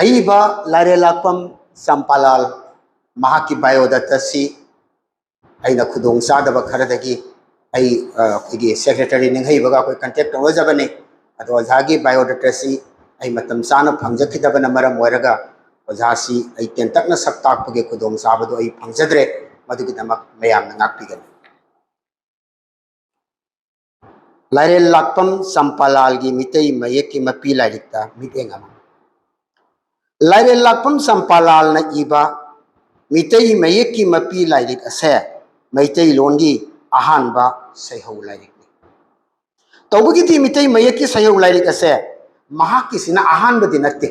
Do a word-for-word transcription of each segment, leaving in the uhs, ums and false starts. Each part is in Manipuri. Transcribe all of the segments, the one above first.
ꯑꯏꯕ ꯂꯥꯏꯔꯦꯜꯂꯥꯛꯄꯝ ꯆꯝꯄꯥꯂꯥꯜ, ꯃꯍꯥꯛꯀꯤ biodata ꯁꯤ ꯑꯩꯅ ꯈꯨꯗꯣꯡ ꯆꯥꯗꯕ ꯈꯔꯗꯒꯤ ꯑꯩ, ꯑ, ꯑꯩꯈꯣꯏꯒꯤ secretary ꯅꯤꯡꯍꯩꯕꯒ ꯑꯩꯈꯣꯏ contact ꯇꯧꯅꯖꯕꯅꯤ꯫ ꯑꯗꯣ ꯑꯣꯖꯥꯒꯤ biodata ꯁꯤ ꯑꯩ ꯃꯇꯝ ꯆꯥꯅ ꯐꯪꯖꯈꯤꯗꯕꯅ ꯃꯔꯝ ꯑꯣꯏꯔꯒ ꯑꯣꯖꯥꯁꯤ ꯑꯩ ꯇꯦꯟꯇꯛꯅ ꯁꯛ ꯇꯥꯛꯄꯒꯤ ꯈꯨꯗꯣꯡꯆꯥꯕꯗꯨ ꯑꯩ ꯐꯪꯖꯗ꯭ꯔꯦ꯫ ꯃꯗꯨꯒꯤꯗꯃꯛ ꯃꯌꯥꯝꯅ ꯉꯥꯛꯄꯤꯒꯅꯤ꯫ ꯂꯥꯏꯔꯦꯜꯂꯥꯛꯄꯝ ꯆꯝꯄꯥꯂꯥꯜꯒꯤ ꯃꯤꯇꯩ ꯃꯌꯦꯛꯀꯤ ꯃꯄꯤ ꯂꯥꯏꯔꯤꯛꯇ ꯃꯤꯠꯌꯦꯡ ꯑꯃ꯫ ꯂꯥꯏꯔꯦꯜꯂꯥꯛꯄꯝ ꯆꯝꯄꯥꯂꯥꯜꯅ ꯏꯕ ꯃꯤꯇꯩ ꯃꯌꯦꯛꯀꯤ ꯃꯄꯤ ꯂꯥꯏꯔꯤꯛ ꯑꯁꯦ ꯃꯩꯇꯩꯂꯣꯟꯒꯤ ꯑꯍꯥꯟꯕ ꯁꯩꯍꯧ ꯂꯥꯏꯔꯤꯛꯅꯤ꯫ ꯇꯧꯕꯒꯤꯗꯤ ꯃꯤꯇꯩ ꯃꯌꯦꯛꯀꯤ ꯁꯩꯍꯧ ꯂꯥꯏꯔꯤꯛ ꯑꯁꯦ ꯃꯍꯥꯛꯀꯤꯁꯤꯅ ꯑꯍꯥꯟꯕꯗꯤ ꯅꯠꯇꯦ꯫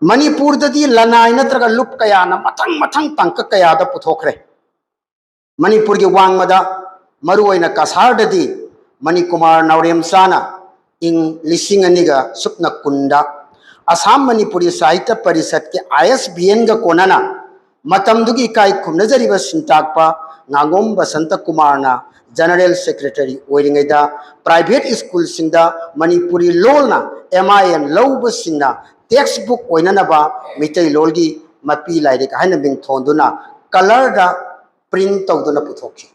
ꯃꯅꯤꯄꯨꯔꯗꯗꯤ ꯂꯅꯥꯏ ꯅꯠꯇ꯭ꯔꯒ ꯂꯨꯞ ꯀꯌꯥꯅ ꯃꯊꯪ ꯃꯊꯪ ꯇꯥꯡꯀꯛ ꯀꯌꯥꯗ ꯄꯨꯊꯣꯛꯈ꯭ꯔꯦ꯫ ꯃꯅꯤꯄꯨꯔꯒꯤ ꯋꯥꯡꯃꯗ, ꯃꯔꯨꯑꯣꯏꯅ ꯀꯁꯥꯔꯗꯗꯤ ꯃꯅꯤꯀꯨꯃꯥꯔ ꯅꯥꯎꯔꯦꯝꯆꯥꯅ ꯏꯪ ꯂꯤꯁꯤꯡ ꯑꯅꯤꯒ ꯁꯨꯞꯅ ꯀꯨꯟꯗ ꯑꯁꯥꯝ ꯃꯅꯤꯄꯨꯔꯤ ꯁꯥꯍꯤꯇ꯭ꯌ ꯄꯔꯤꯁꯠꯀꯤ, ISBN ꯒ ꯀꯣꯟꯅꯅ ꯃꯇꯝꯗꯨꯒꯤ ꯏꯀꯥꯏ ꯈꯨꯝꯅꯖꯔꯤꯕ ꯁꯤꯟꯇꯥꯛꯄ ꯉꯥꯉꯣꯝ ꯕꯁꯟꯇ ꯀꯨꯃꯥꯔꯅ general secretary ꯑꯣꯏꯔꯤꯉꯩꯗ private school ꯁꯤꯡꯗ ꯃꯅꯤꯄꯨꯔꯤ ꯂꯣꯜꯅ MIN ꯂꯧꯕꯁꯤꯡꯅ text book ꯑꯣꯏꯅꯅꯕ ꯃꯤꯇꯩꯂꯣꯟꯒꯤ ꯃꯄꯤ ꯂꯥꯏꯔꯤꯛ ꯍꯥꯏꯅ ꯃꯤꯡꯊꯣꯟꯗꯨꯅ colour ꯗ print ꯇꯧꯗꯨꯅ ꯄꯨꯊꯣꯛꯈꯤ꯫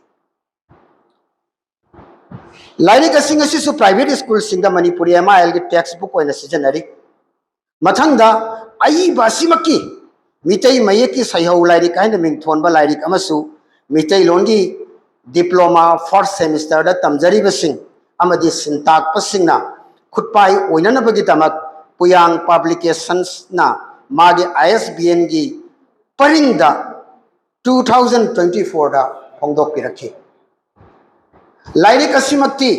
ꯂꯥꯏꯔꯤꯛ ꯑꯁꯤꯡ ꯑꯁꯤꯁꯨ private school ꯁꯤꯡꯗ ꯃꯅꯤꯄꯨꯔꯤ MIN ꯒꯤ text book ꯑꯣꯏꯅ ꯁꯤꯖꯤꯟꯅꯔꯤ꯫ ꯃꯊꯪꯗ ꯑꯏꯕ ꯑꯁꯤꯃꯛꯀꯤ ꯃꯤꯇꯩ ꯃꯌꯦꯛꯀꯤ ꯁꯩꯍꯧ ꯂꯥꯏꯔꯤꯛ ꯍꯥꯏꯅ ꯃꯤꯡꯊꯣꯟꯕ ꯂꯥꯏꯔꯤꯛ ꯑꯃꯁꯨ ꯃꯤꯇꯩꯂꯣꯟꯒꯤ diploma first semester ꯗ ꯇꯝꯖꯔꯤꯕꯁꯤꯡ ꯑꯃꯗꯤ ꯁꯤꯟꯇꯥꯛꯄꯁꯤꯡꯅ ꯈꯨꯠꯄꯥꯏ ꯑꯣꯏꯅꯅꯕꯒꯤꯗꯃꯛ ꯄꯨꯌꯥꯡ Publications ꯅ ꯃꯥꯒꯤ ISBN ꯒꯤ ꯄꯔꯤꯡꯗ two thousand twenty four ꯗ ꯐꯣꯡꯗꯣꯛꯄꯤꯔꯛꯈꯤ꯫ ꯂꯥꯏꯔꯤꯛ ꯑꯁꯤꯃꯛꯇꯤ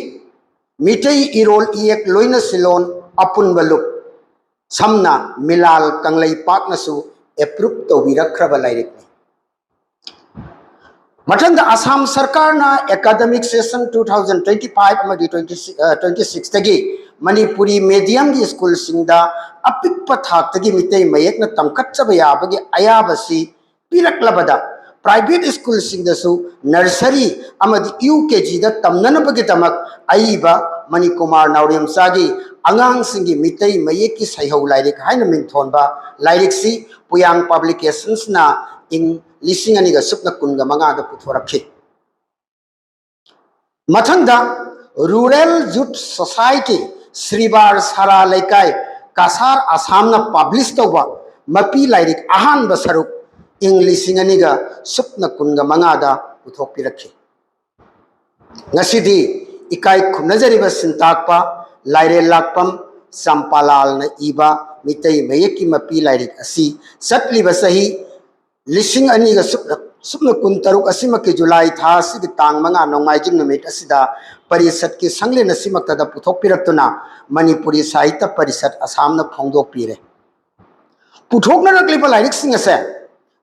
ꯃꯤꯇꯩ ꯏꯔꯣꯜ ꯏꯌꯦꯛ ꯂꯣꯏꯅ ꯁꯤꯂꯣꯟ ꯑꯄꯨꯟꯕ ꯂꯨꯞ ꯁꯝꯅ ꯃꯤꯂꯥꯜ ꯀꯪꯂꯩꯄꯥꯛꯅꯁꯨ approve ꯇꯧꯕꯤꯔꯛꯈ꯭ꯔꯕ ꯂꯥꯏꯔꯤꯛꯅꯤ꯫ ꯃꯊꯪꯗ ꯑꯁꯥꯝ ꯁꯔꯀꯥꯔꯅ academic session two thousand twenty five ꯑꯃꯗꯤ twenty six, ꯑ, twenty six ꯇꯒꯤ ꯃꯅꯤꯄꯨꯔꯤ medium ꯒꯤ school ꯁꯤꯡꯗ ꯑꯄꯤꯛꯄ ꯊꯥꯛꯇꯒꯤ ꯃꯤꯇꯩ ꯃꯌꯦꯛꯅ ꯇꯝꯈꯠꯆꯕ ꯌꯥꯕꯒꯤ ꯑꯌꯥꯕꯁꯤ ꯄꯤꯔꯛꯂꯕꯗ private school ꯁꯤꯡꯗꯁꯨ nursery ꯑꯃꯗꯤ UKG ꯗ ꯇꯝꯅꯅꯕꯒꯤꯗꯃꯛ ꯑꯏꯕ ꯃꯅꯤꯀꯨꯃꯥꯔ ꯅꯥꯎꯔꯦꯝꯆꯥꯒꯤ ꯑꯉꯥꯡꯁꯤꯡꯒꯤ ꯃꯤꯇꯩ ꯃꯌꯦꯛꯀꯤ ꯁꯩꯍꯧ ꯂꯥꯏꯔꯤꯛ ꯍꯥꯏꯅ ꯃꯤꯡꯊꯣꯟꯕ ꯂꯥꯏꯔꯤꯛꯁꯤ ꯄꯨꯌꯥꯡ ꯄꯕ꯭ꯂꯤꯀꯦꯁꯟꯁꯅ ꯏꯪ ꯂꯤꯁꯤꯡ ꯑꯅꯤꯒ ꯁꯨꯞꯅ ꯀꯨꯟꯒ ꯃꯉꯥꯗ ꯄꯨꯊꯣꯔꯛꯈꯤ꯫ ꯃꯊꯪꯗ Rural Youth Society, ꯁ꯭ꯔꯤꯕꯥꯔ ꯁꯔꯥ ꯂꯩꯀꯥꯏ, ꯀꯁꯥꯔ, ꯑꯁꯥꯝꯅ ꯄꯕ꯭ꯂꯤꯁ ꯇꯧꯕ ꯃꯄꯤ ꯂꯥꯏꯔꯤꯛ ꯑꯍꯥꯟꯕ ꯁꯔꯨꯛ ꯏꯪ ꯂꯤꯁꯤꯡ ꯑꯅꯤꯒ ꯁꯨꯞꯅ ꯀꯨꯟꯒ ꯃꯉꯥꯗ ꯄꯨꯊꯣꯛꯄꯤꯔꯛꯈꯤ꯫ ꯉꯁꯤꯗꯤ ꯏꯀꯥꯏ ꯈꯨꯝꯅꯖꯔꯤꯕ ꯁꯤꯟꯇꯥꯛꯄ ꯂꯥꯏꯔꯦꯜ ꯂꯥꯛꯄꯝ ꯆꯝꯄꯥꯂꯥꯜꯅ ꯏꯕ ꯃꯤꯇꯩ ꯃꯌꯦꯛꯀꯤ ꯃꯄꯤ ꯂꯥꯏꯔꯤꯛ ꯑꯁꯤ ꯆꯠꯂꯤꯕ ꯆꯍꯤ ꯂꯤꯁꯤꯡ ꯑꯅꯤꯒ ꯁꯨꯞꯅ, ꯁꯨꯞꯅ ꯀꯨꯟꯇꯔꯨꯛ ꯑꯁꯤꯃꯛꯀꯤ ꯖꯨꯂꯥꯏ ꯊꯥ ꯑꯁꯤꯒꯤ ꯇꯥꯡ ꯃꯉꯥ ꯅꯣꯡꯃꯥꯏꯖꯤꯡ ꯅꯨꯃꯤꯠ ꯑꯁꯤꯗ ꯄꯔꯤꯁꯠꯀꯤ ꯁꯪꯂꯦꯟ ꯑꯁꯤꯃꯛꯇꯗ ꯄꯨꯊꯣꯛꯄꯤꯔꯛꯇꯨꯅ ꯃꯅꯤꯄꯨꯔꯤ ꯁꯥꯍꯤꯇ꯭ꯌ ꯄꯔꯤꯁꯠ ꯑꯁꯥꯝꯅ ꯐꯣꯡꯗꯣꯛꯄꯤꯔꯦ꯫ ꯄꯨꯊꯣꯛꯅꯔꯛꯂꯤꯕ ꯂꯥꯏꯔꯤꯛꯁꯤꯡ ꯑꯁꯦ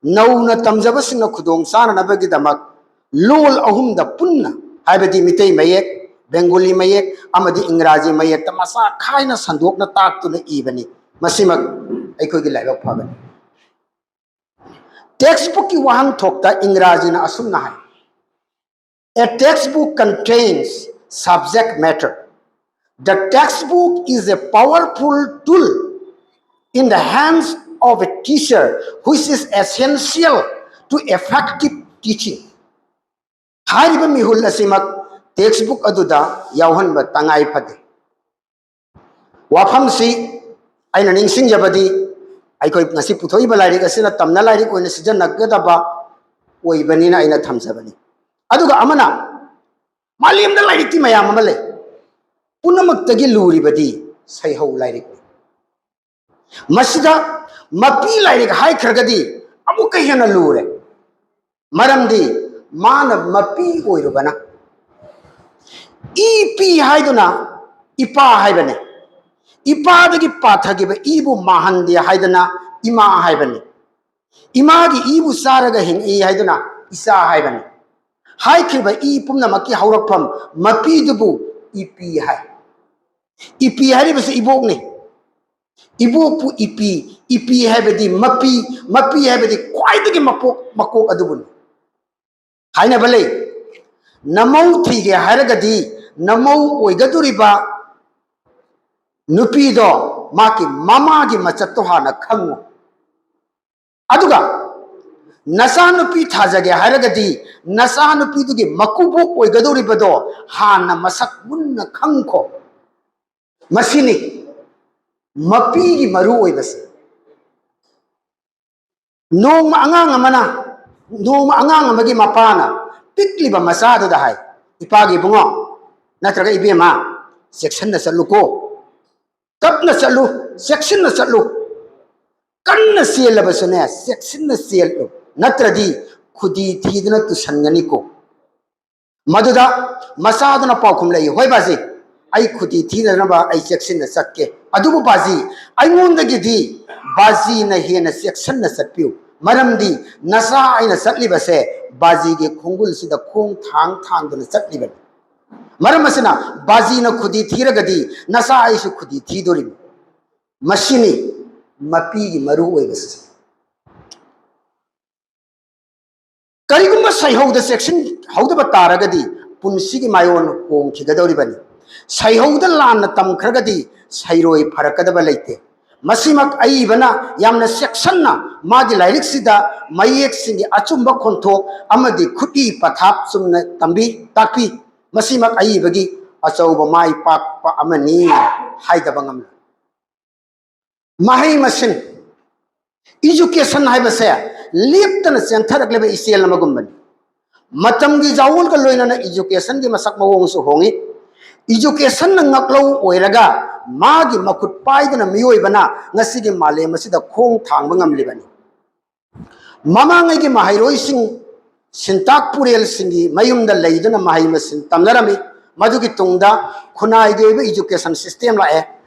ꯅꯧꯅ ꯇꯝꯖꯕꯁꯤꯡꯅ ꯈꯨꯗꯣꯡ ꯆꯥꯅꯅꯕꯒꯤꯗꯃꯛ ꯂꯣꯜ ꯑꯍꯨꯝꯗ ꯄꯨꯟꯅ, ꯍꯥꯏꯕꯗꯤ ꯃꯤꯇꯩ ꯃꯌꯦꯛ, ꯕꯦꯡꯒꯣꯂꯤ ꯃꯌꯦꯛ ꯑꯃꯗꯤ ꯏꯪꯒ꯭ꯔꯥꯖꯤ ꯃꯌꯦꯛꯇ ꯃꯆꯥ ꯈꯥꯏꯅ ꯁꯟꯗꯣꯛꯅ ꯇꯥꯛꯇꯨꯅ ꯏꯕꯅꯤ꯫ ꯃꯁꯤꯃꯛ ꯑꯩꯈꯣꯏꯒꯤ ꯂꯥꯏꯕꯛ ꯐꯕꯅꯤ꯫ ꯇꯦꯛꯁꯕꯨꯛꯀꯤ ꯋꯥꯍꯟꯊꯣꯛꯇ ꯏꯪꯒ꯭ꯔꯥꯖꯤꯅ ꯑꯁꯨꯝꯅ ꯍꯥꯏ, "A textbook contains subject matter. The textbook is a powerful tool in the hands of a teacher, which is essential to effective teaching." ꯍꯥꯏꯔꯤꯕ ꯃꯤꯍꯨꯜ ꯑꯁꯤꯃꯛ ꯇꯦꯛꯁꯕꯨꯛ ꯑꯗꯨꯗ ꯌꯥꯎꯍꯟꯕ ꯇꯉꯥꯏ ꯐꯗꯦ꯫ ꯋꯥꯐꯝꯁꯤ ꯑꯩꯅ ꯅꯤꯡꯁꯤꯡꯖꯕꯗꯤ ꯑꯩꯈꯣꯏ ꯉꯁꯤ ꯄꯨꯊꯣꯛꯏꯕ ꯂꯥꯏꯔꯤꯛ ꯑꯁꯤꯅ ꯇꯝꯅ ꯂꯥꯏꯔꯤꯛ ꯑꯣꯏꯅ ꯁꯤꯖꯤꯟꯅꯒꯗꯕ ꯑꯣꯏꯕꯅꯤꯅ ꯑꯩꯅ ꯊꯝꯖꯕꯅꯤ꯫ ꯑꯗꯨꯒ ꯑꯃꯅ, ꯃꯥꯂꯦꯝꯗ ꯂꯥꯏꯔꯤꯛꯇꯤ ꯃꯌꯥꯝ ꯑꯃ ꯂꯩ, ꯄꯨꯝꯅꯃꯛꯇꯒꯤ ꯂꯨꯔꯤꯕꯗꯤ ꯁꯩꯍꯧ ꯂꯥꯏꯔꯤꯛꯅꯤ꯫ ꯃꯁꯤꯗ ꯃꯄꯤ ꯂꯥꯏꯔꯤꯛ ꯍꯥꯏꯈ꯭ꯔꯒꯗꯤ ꯑꯃꯨꯛꯀ ꯍꯦꯟꯅ ꯂꯨꯔꯦ꯫ ꯃꯔꯝꯗꯤ ꯃꯥꯅ ꯃꯄꯤ ꯑꯣꯏꯔꯨꯕꯅ꯫ ꯏ ꯄꯤ ꯍꯥꯏꯗꯨꯅ ꯏꯄꯥ ꯍꯥꯏꯕꯅꯤ꯫ ꯏꯄꯥꯗꯒꯤ ꯄꯥꯊꯈꯤꯕ ꯏꯕꯨ ꯃꯥꯍꯟꯗꯦ ꯍꯥꯏꯗꯅ ꯏꯃꯥ ꯍꯥꯏꯕꯅꯤ꯫ ꯏꯃꯥꯒꯤ ꯏꯕꯨ ꯆꯥꯔꯒ ꯍꯤꯡꯏ ꯍꯥꯏꯗꯨꯅ ꯏꯆꯥ ꯍꯥꯏꯕꯅꯤ꯫ ꯍꯥꯏꯈ꯭ꯔꯤꯕ ꯏ ꯄꯨꯝꯅꯃꯛꯀꯤ ꯍꯧꯔꯛꯐꯝ ꯃꯄꯤꯗꯨꯕꯨ ꯏꯄꯤ ꯍꯥꯏ꯫ ꯏꯄꯤ ꯍꯥꯏꯔꯤꯕꯁꯤ ꯏꯕꯣꯛꯅꯤ꯫ ꯏꯕꯣꯛꯄꯨ ꯏꯄꯤ, ꯏꯄꯤ ꯍꯥꯏꯕꯗꯤ ꯃꯄꯤ, ꯃꯄꯤ ꯍꯥꯏꯕꯗꯤ ꯈ꯭ꯋꯥꯏꯗꯒꯤ ꯃꯄꯣꯛ, ꯃꯀꯣꯛ ꯑꯗꯨꯕꯨꯅꯤ꯫ ꯍꯥꯏꯅꯕ ꯂꯩ, ꯅꯃꯧ ꯊꯤꯒꯦ ꯍꯥꯏꯔꯒꯗꯤ ꯅꯃꯧ ꯑꯣꯏꯒꯗꯧꯔꯤꯕ ꯅꯨꯄꯤꯗꯣ ꯃꯥꯒꯤ ꯃꯃꯥꯒꯤ ꯃꯆꯠꯇꯣ ꯍꯥꯟꯅ ꯈꯪꯉꯨ꯫ ꯑꯗꯨꯒ ꯅꯆꯥꯅꯨꯄꯤ ꯊꯥꯖꯒꯦ ꯍꯥꯏꯔꯒꯗꯤ ꯅꯆꯥꯅꯨꯄꯤꯗꯨꯒꯤ ꯃꯀꯨꯕꯣꯛ ꯑꯣꯏꯒꯗꯧꯔꯤꯕꯗꯣ ꯍꯥꯟꯅ ꯃꯁꯛ ꯃꯨꯟꯅ ꯈꯪꯈꯣ꯫ ꯃꯁꯤꯅꯤ ꯃꯄꯤꯒꯤ ꯃꯔꯨ ꯑꯣꯏꯕꯁꯦ꯫ ꯅꯣꯡꯃ ꯑꯉꯥꯡ ꯑꯃꯅ, ꯅꯣꯡꯃ ꯑꯉꯥꯡ ꯑꯃꯒꯤ ꯃꯄꯥꯅ ꯄꯤꯛꯂꯤꯕ ꯃꯆꯥꯗꯨꯗ ꯍꯥꯏ, "ꯏꯄꯥꯒꯤ ꯏꯕꯨꯡꯉꯣ ꯅꯠꯇ꯭ꯔꯒ ꯏꯕꯦꯝꯃ, ꯆꯦꯛꯁꯤꯟꯅ ꯆꯠꯂꯨꯀꯣ, ꯇꯞꯅ ꯆꯠꯂꯨ, ꯆꯦꯛꯁꯤꯟꯅ ꯆꯠꯂꯨ, ꯀꯟꯅ ꯆꯦꯜꯂꯕꯁꯨꯅꯦ ꯆꯦꯛꯁꯤꯟꯅ ꯆꯦꯜꯂꯨ, ꯅꯠꯇ꯭ꯔꯗꯤ ꯈꯨꯗꯤ ꯊꯤꯗꯨꯅ ꯇꯨꯁꯟꯒꯅꯤꯀꯣ"꯫ ꯃꯗꯨꯗ ꯃꯆꯥꯗꯨꯅ ꯄꯥꯎꯈꯨꯝ ꯂꯩ, "ꯍꯣꯏ ꯕꯥꯖꯤ, ꯑꯩ ꯈꯨꯗꯤ ꯊꯤꯗꯅꯕ ꯑꯩ ꯆꯦꯛꯁꯤꯟꯅ ꯆꯠꯀꯦ꯫ ꯑꯗꯨꯕꯨ ꯕꯥꯖꯤ, ꯑꯩꯉꯣꯟꯗꯒꯤꯗꯤ ꯕꯥꯖꯤꯅ ꯍꯦꯟꯅ ꯆꯦꯛꯁꯤꯟꯅ ꯆꯠꯄꯤꯌꯨ꯫ ꯃꯔꯝꯗꯤ ꯅꯆꯥ ꯑꯩꯅ ꯆꯠꯂꯤꯕꯁꯦ ꯕꯥꯖꯤꯒꯤ ꯈꯣꯡꯒꯨꯜꯁꯤꯗ ꯈꯣꯡ ꯊꯥꯡ ꯊꯥꯡꯗꯨꯅ ꯆꯠꯂꯤꯕꯅꯤ꯫ ꯃꯔꯝ ꯑꯁꯤꯅ ꯕꯥꯖꯤꯅ ꯈꯨꯗꯤ ꯊꯤꯔꯒꯗꯤ ꯅꯆꯥ ꯑꯩꯁꯨ ꯈꯨꯗꯤ ꯊꯤꯗꯣꯔꯤꯕꯅꯤ"꯫ ꯃꯁꯤꯅꯤ ꯃꯄꯤꯒꯤ ꯃꯔꯨ ꯑꯣꯏꯕꯁꯦ꯫ ꯀꯔꯤꯒꯨꯝꯕ ꯁꯩꯍꯧꯗ ꯆꯦꯛꯁꯤꯟꯍꯧꯗꯕ ꯇꯥꯔꯒꯗꯤ ꯄꯨꯟꯁꯤꯒꯤ ꯃꯥꯏꯑꯣꯟ ꯍꯣꯡꯈꯤꯒꯗꯧꯔꯤꯕꯅꯤ꯫ ꯁꯩꯍꯧꯗ ꯂꯥꯟꯅ ꯇꯝꯈ꯭ꯔꯒꯗꯤ ꯁꯩꯔꯣꯏ ꯐꯔꯛꯀꯗꯕ ꯂꯩꯇꯦ꯫ ꯃꯁꯤꯃꯛ ꯑꯏꯕꯅ ꯌꯥꯝꯅ ꯆꯦꯛꯁꯤꯟꯅ ꯃꯥꯒꯤ ꯂꯥꯏꯔꯤꯛꯁꯤꯗ ꯃꯌꯦꯛꯁꯤꯡꯒꯤ ꯑꯆꯨꯝꯕ ꯈꯣꯟꯊꯣꯛ ꯑꯃꯗꯤ ꯈꯨꯠꯏ ꯄꯊꯥꯞ ꯆꯨꯝꯅ ꯇꯝꯕꯤ, ꯇꯥꯛꯄꯤ꯫ ꯃꯁꯤꯃꯛ ꯑꯏꯕꯒꯤ ꯑꯆꯧꯕ ꯃꯥꯏ ꯄꯥꯛꯄ ꯑꯃꯅꯤ ꯍꯥꯏꯗꯕ ꯉꯝꯂꯦ꯫ ꯃꯍꯩ ꯃꯁꯤꯡ, education ꯍꯥꯏꯕꯁꯦ ꯂꯦꯞꯇꯅ ꯆꯦꯟꯊꯔꯛꯂꯤꯕ ꯏꯆꯦꯜ ꯑꯃꯒꯨꯝꯕꯅꯤ꯫ ꯃꯇꯝꯒꯤ ꯖꯥꯋꯣꯜꯒ ꯂꯣꯏꯅꯅ educationꯒꯤ ꯃꯁꯛ ꯃꯑꯣꯡꯁꯨ ꯍꯣꯡꯉꯤ꯫ Educationꯅ ꯉꯥꯛꯂꯧ ꯑꯣꯏꯔꯒ ꯃꯥꯒꯤ ꯃꯈꯨꯠ ꯄꯥꯏꯗꯨꯅ ꯃꯤꯑꯣꯏꯕꯅ ꯉꯁꯤꯒꯤ ꯃꯥꯂꯦꯝ ꯑꯁꯤꯗ ꯈꯣꯡ ꯊꯥꯡꯕ ꯉꯝꯂꯤꯕꯅꯤ꯫ ꯃꯃꯥꯡꯉꯩꯒꯤ ꯃꯍꯩꯔꯣꯏꯁꯤꯡ ꯁꯤꯟꯇꯥꯛ ꯄꯨꯔꯦꯜꯁꯤꯡꯒꯤ ꯃꯌꯨꯝꯗ ꯂꯩꯗꯨꯅ ꯃꯍꯩ ꯃꯁꯤꯡ ꯇꯝꯅꯔꯝꯃꯤ꯫ ꯃꯗꯨꯒꯤ ꯇꯨꯡꯗ ꯈꯨꯟꯅꯥꯏꯒꯤ ꯑꯣꯏꯕ education system ꯂꯥꯛꯑꯦ꯫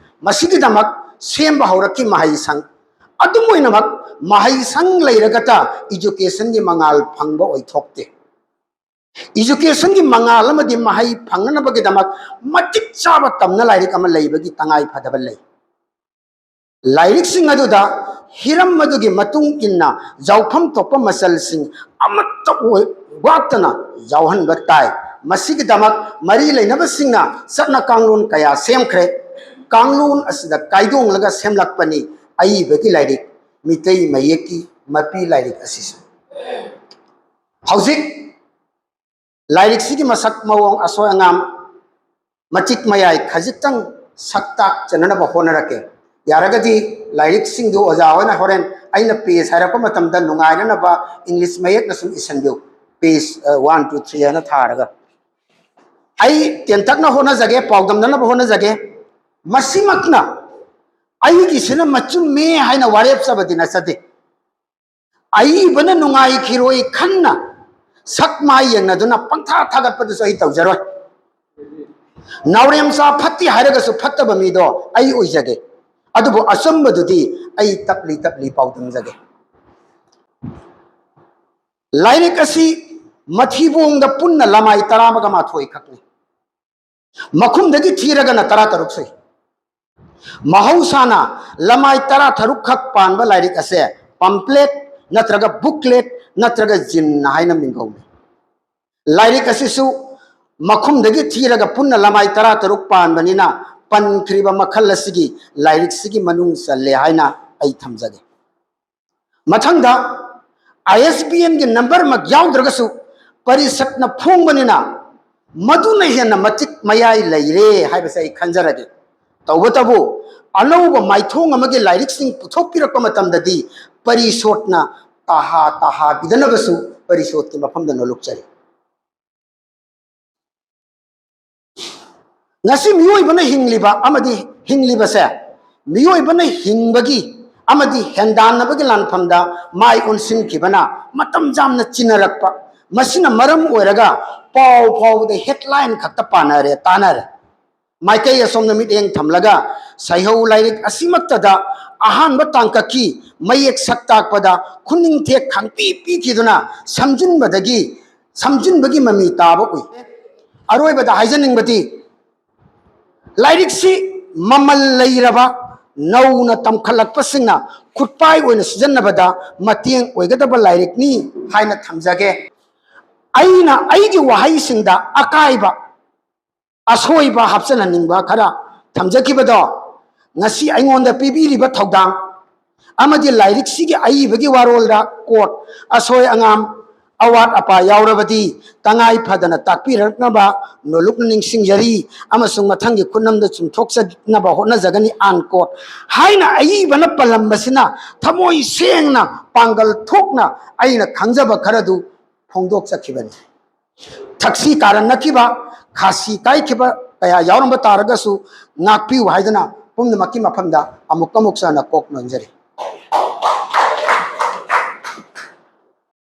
ꯃꯁꯤꯒꯤꯗꯃꯛ ꯁꯦꯝꯕ ꯍꯧꯔꯛꯈꯤ ꯃꯍꯩꯁꯪ꯫ ꯑꯗꯨꯝ ꯑꯣꯏꯅꯃꯛ, ꯃꯍꯩꯁꯪ ꯂꯩꯔꯒꯇ educationꯒꯤ ꯃꯉꯥꯜ ꯐꯪꯕ ꯑꯣꯏꯊꯣꯛꯇꯦ꯫ Educationꯒꯤ ꯃꯉꯥꯜ ꯑꯃꯗꯤ ꯃꯍꯩ ꯐꯪꯅꯅꯕꯒꯤꯗꯃꯛ ꯃꯇꯤꯛ ꯆꯥꯕ ꯇꯝꯅ ꯂꯥꯏꯔꯤꯛ ꯑꯃ ꯂꯩꯕꯒꯤ ꯇꯉꯥꯏ ꯐꯗꯕ ꯂꯩ꯫ ꯂꯥꯏꯔꯤꯛꯁꯤꯡ ꯑꯗꯨꯗ ꯍꯤꯔꯝ ꯑꯗꯨꯒꯤ ꯃꯇꯨꯡ ꯏꯟꯅ ꯌꯥꯎꯐꯝ ꯊꯣꯛꯄ ꯃꯆꯜꯁꯤꯡ ꯑꯃꯠꯇ ꯑꯣꯏ-, ꯋꯥꯠꯇꯅ ꯌꯥꯎꯍꯟꯕ ꯇꯥꯏ꯫ ꯃꯁꯤꯒꯤꯗꯃꯛ ꯃꯔꯤ ꯂꯩꯅꯕꯁꯤꯡꯅ ꯆꯠꯅ ꯀꯥꯡꯂꯣꯟ ꯀꯌꯥ ꯁꯦꯝꯈ꯭ꯔꯦ꯫ ꯀꯥꯡꯂꯣꯟ ꯑꯁꯤꯗ ꯀꯥꯏꯗꯣꯡꯂꯒ ꯁꯦꯝꯂꯛꯄꯅꯤ ꯑꯏꯕꯒꯤ ꯂꯥꯏꯔꯤꯛ, ꯃꯤꯇꯩ ꯃꯌꯦꯛꯀꯤ ꯃꯄꯤ ꯂꯥꯏꯔꯤꯛ ꯑꯁꯤꯁꯨ꯫ ꯍꯧꯖꯤꯛ ꯂꯥꯏꯔꯤꯛꯁꯤꯒꯤ ꯃꯁꯛ ꯃꯑꯣꯡ, ꯑꯁꯣꯏ ꯑꯉꯥꯝ, ꯃꯇꯤꯛ ꯃꯌꯥꯏ ꯈꯖꯤꯛꯇꯪ ꯁꯛ ꯇꯥꯛꯆꯅꯅꯕ ꯍꯣꯠꯅꯔꯛꯀꯦ꯫ ꯌꯥꯔꯒꯗꯤ ꯂꯥꯏꯔꯤꯛꯁꯤꯡꯗꯨ ꯑꯣꯖꯥ ꯍꯣꯏꯅ ꯍꯣꯔꯦꯟ ꯑꯩꯅ page ꯍꯥꯏꯔꯛꯄ ꯃꯇꯝꯗ ꯅꯨꯡꯉꯥꯏꯅꯅꯕ English ꯃꯌꯦꯛꯅ ꯁꯨꯝ ꯏꯁꯤꯟꯕꯤꯌꯨ꯫ Page, ꯑ, one, two, three ꯍꯥꯏꯅ ꯊꯥꯔꯒ꯫ ꯑꯩ ꯇꯦꯟꯇꯛꯅ ꯍꯣꯠꯅꯖꯒꯦ, ꯄꯥꯎꯗꯝꯅꯅꯕ ꯍꯣꯠꯅꯖꯒꯦ꯫ ꯃꯁꯤꯃꯛꯅ ꯑꯩꯒꯤꯁꯤꯅ ꯃꯆꯨꯝꯃꯦ ꯍꯥꯏꯅ ꯋꯥꯔꯦꯞꯆꯕꯗꯤ ꯅꯠꯆꯗꯦ꯫ ꯑꯏꯕꯅ ꯅꯨꯡꯉꯥꯏꯈꯤꯔꯣꯏ ꯈꯟꯅ ꯁꯛ ꯃꯥꯏ ꯌꯦꯡꯅꯗꯨꯅ ꯄꯪꯊꯥ ꯊꯥꯒꯠꯄꯗꯨꯁꯨ ꯑꯩ ꯇꯧꯖꯔꯣꯏ꯫ ꯅꯥꯎꯔꯦꯝꯆꯥ ꯐꯠꯇꯦ ꯍꯥꯏꯔꯒꯁꯨ ꯐꯠꯇꯕ ꯃꯤꯗꯣ ꯑꯩ ꯑꯣꯏꯖꯒꯦ꯫ ꯑꯗꯨꯕꯨ ꯑꯆꯨꯝꯕꯗꯨꯗꯤ ꯑꯩ ꯇꯞꯂꯤ ꯇꯞꯂꯤ ꯄꯥꯎꯗꯝꯖꯒꯦ꯫ ꯂꯥꯏꯔꯤꯛ ꯑꯁꯤ ꯃꯊꯤꯕꯣꯡꯗ ꯄꯨꯟꯅ ꯂꯃꯥꯏ ꯇꯔꯥꯃꯒ ꯃꯥꯊꯣꯏ ꯈꯛꯅꯤ꯫ ꯃꯈꯨꯝꯗꯒꯤ ꯊꯤꯔꯒꯅ ꯇꯔꯥꯇꯔꯨꯛ ꯁꯨꯏ꯫ ꯃꯍꯧꯁꯥꯅ ꯂꯃꯥꯏ ꯇꯔꯥꯇꯔꯨꯛ ꯈꯛ ꯄꯥꯟꯕ ꯂꯥꯏꯔꯤꯛ ꯑꯁꯦ pamphlet ꯅꯠꯇ꯭ꯔꯒ booklet ꯅꯠꯇ꯭ꯔꯒ zine ꯍꯥꯏꯅ ꯃꯤꯡꯒꯧꯅꯩ꯫ ꯂꯥꯏꯔꯤꯛ ꯑꯁꯤꯁꯨ ꯃꯈꯨꯝꯗꯒꯤ ꯊꯤꯔꯒ ꯄꯨꯟꯅ ꯂꯃꯥꯏ ꯇꯔꯥꯇꯔꯨꯛ ꯄꯥꯟꯕꯅꯤꯅ ꯄꯟꯈ꯭ꯔꯤꯕ ꯃꯈꯜ ꯑꯁꯤꯒꯤ ꯂꯥꯏꯔꯤꯛꯁꯤꯒꯤ ꯃꯅꯨꯡ ꯆꯜꯂꯦ ꯍꯥꯏꯅ ꯑꯩ ꯊꯝꯖꯒꯦ꯫ ꯃꯊꯪꯗ, ISBNꯒꯤ numberꯃꯛ ꯌꯥꯎꯗ꯭ꯔꯒꯁꯨ ꯄꯔꯤꯁꯠꯅ ꯐꯣꯡꯕꯅꯤꯅ ꯃꯗꯨꯅ ꯍꯦꯟꯅ ꯃꯇꯤꯛ ꯃꯌꯥꯏ ꯂꯩꯔꯦ ꯍꯥꯏꯕꯁꯦ ꯑꯩ ꯈꯟꯖꯔꯒꯦ꯫ ꯇꯧꯕꯇꯕꯨ, ꯑꯅꯧꯕ ꯃꯥꯏꯊꯣꯡ ꯑꯃꯒꯤ ꯂꯥꯏꯔꯤꯛꯁꯤꯡ ꯄꯨꯊꯣꯛꯄꯤꯔꯛꯄ ꯃꯇꯝꯗꯗꯤ ꯄꯔꯤꯁꯣꯠꯅ ꯇꯍꯥ ꯇꯍꯥ ꯄꯤꯗꯅꯕꯁꯨ ꯄꯔꯤꯁꯣꯠꯀꯤ ꯃꯐꯝꯗ ꯅꯣꯂꯨꯛꯆꯔꯤ꯫ ꯉꯁꯤ ꯃꯤꯑꯣꯏꯕꯅ ꯍꯤꯡꯂꯤꯕ ꯑꯃꯗꯤ ꯍꯤꯡꯂꯤꯕꯁꯦ, ꯃꯤꯑꯣꯏꯕꯅ ꯍꯤꯡꯕꯒꯤ ꯑꯃꯗꯤ ꯍꯦꯟꯗꯥꯟꯅꯕꯒꯤ ꯂꯥꯟꯐꯝꯗ ꯃꯥꯏ ꯑꯣꯟꯁꯤꯟꯈꯤꯕꯅ ꯃꯇꯝ ꯌꯥꯝꯅ ꯆꯤꯟꯅꯔꯛꯄ, ꯃꯁꯤꯅ ꯃꯔꯝ ꯑꯣꯏꯔꯒ ꯄꯥꯎ ꯐꯥꯎꯕꯗ headline ꯈꯛꯇ ꯄꯥꯅꯔꯦ, ꯇꯥꯅꯔꯦ꯫ ꯃꯥꯏꯀꯩ ꯑꯁꯣꯝꯗ ꯃꯤꯠꯌꯦꯡ ꯊꯝꯂꯒ ꯁꯩꯍꯧ ꯂꯥꯏꯔꯤꯛ ꯑꯁꯤꯃꯛꯇꯗ ꯑꯍꯥꯟꯕ ꯇꯥꯡꯀꯛꯀꯤ ꯃꯌꯦꯛ ꯁꯛ ꯇꯥꯛꯄꯗ ꯈꯨꯅꯤꯡꯊꯦꯛ ꯈꯪꯄꯤ ꯄꯤꯈꯤꯗꯨꯅ ꯁꯝꯖꯤꯟꯕꯗꯒꯤ, ꯁꯝꯖꯤꯟꯕꯒꯤ ꯃꯃꯤ ꯇꯥꯕ ꯎꯏ꯫ ꯑꯔꯣꯏꯕꯗ ꯍꯥꯏꯖꯅꯤꯡꯕꯗꯤ, ꯂꯥꯏꯔꯤꯛꯁꯤ ꯃꯃꯜ ꯂꯩꯔꯕ ꯅꯧꯅ ꯇꯝꯈꯠꯂꯛꯄꯁꯤꯡꯅ ꯈꯨꯠꯄꯥꯏ ꯑꯣꯏꯅ ꯁꯤꯖꯤꯟꯅꯕꯗ ꯃꯇꯦꯡ ꯑꯣꯏꯒꯗꯕ ꯂꯥꯏꯔꯤꯛꯅꯤ ꯍꯥꯏꯅ ꯊꯝꯖꯒꯦ꯫ ꯑꯩꯅ ꯑꯩꯒꯤ ꯋꯥꯍꯩꯁꯤꯡꯗ ꯑꯀꯥꯏꯕ, ꯑꯁꯣꯏꯕ ꯍꯥꯞꯆꯤꯟꯍꯟꯅꯤꯡꯕ ꯈꯔ ꯊꯝꯖꯈꯤꯕꯗꯣ, ꯉꯁꯤ ꯑꯩꯉꯣꯟꯗ ꯄꯤꯕꯤꯔꯤꯕ ꯊꯧꯗꯥꯡ ꯑꯃꯗꯤ ꯂꯥꯏꯔꯤꯛꯁꯤꯒꯤ ꯑꯏꯕꯒꯤ ꯋꯥꯔꯣꯜꯗ ꯀꯣꯔꯠ ꯑꯁꯣꯏ ꯑꯉꯥꯝ, ꯑꯋꯥꯠ ꯑꯄꯥ ꯌꯥꯎꯔꯕꯗꯤ ꯇꯉꯥꯏ ꯐꯗꯅ ꯇꯥꯛꯄꯤꯔꯛꯅꯕ ꯅꯣꯂꯨꯛꯅ ꯅꯤꯡꯁꯤꯡꯖꯔꯤ ꯑꯃꯁꯨꯡ ꯃꯊꯪꯒꯤ ꯈꯨꯠꯅꯝꯗ ꯆꯨꯝꯊꯣꯛꯆꯅꯕ ꯍꯣꯠꯅꯖꯒꯅꯤ, ꯑꯟꯀꯣꯠ ꯍꯥꯏꯅ ꯑꯏꯕꯅ ꯄꯜꯂꯝꯕꯁꯤꯅ ꯊꯃꯣꯏ ꯁꯦꯡꯅ, ꯄꯥꯡꯒꯜ ꯊꯣꯛꯅ ꯑꯩꯅ ꯈꯪꯖꯕ ꯈꯔꯗꯨ ꯐꯣꯡꯗꯣꯛꯆꯈꯤꯕꯅꯤ꯫ ꯊꯛꯁꯤ ꯀꯥꯔꯟꯅꯈꯤꯕ, ꯈꯥꯁꯤ ꯀꯥꯏꯈꯤꯕ ꯀꯌꯥ ꯌꯥꯎꯔꯝꯕ ꯇꯥꯔꯒꯁꯨ ꯉꯥꯛꯄꯤꯌꯨ ꯍꯥꯏꯗꯨꯅ ꯄꯨꯝꯅꯃꯛꯀꯤ ꯃꯐꯝꯗ ꯑꯃꯨꯛ ꯑꯃꯨꯛꯁꯨ ꯍꯟꯅ ꯀꯣꯛ ꯅꯣꯟꯖꯔꯤ꯫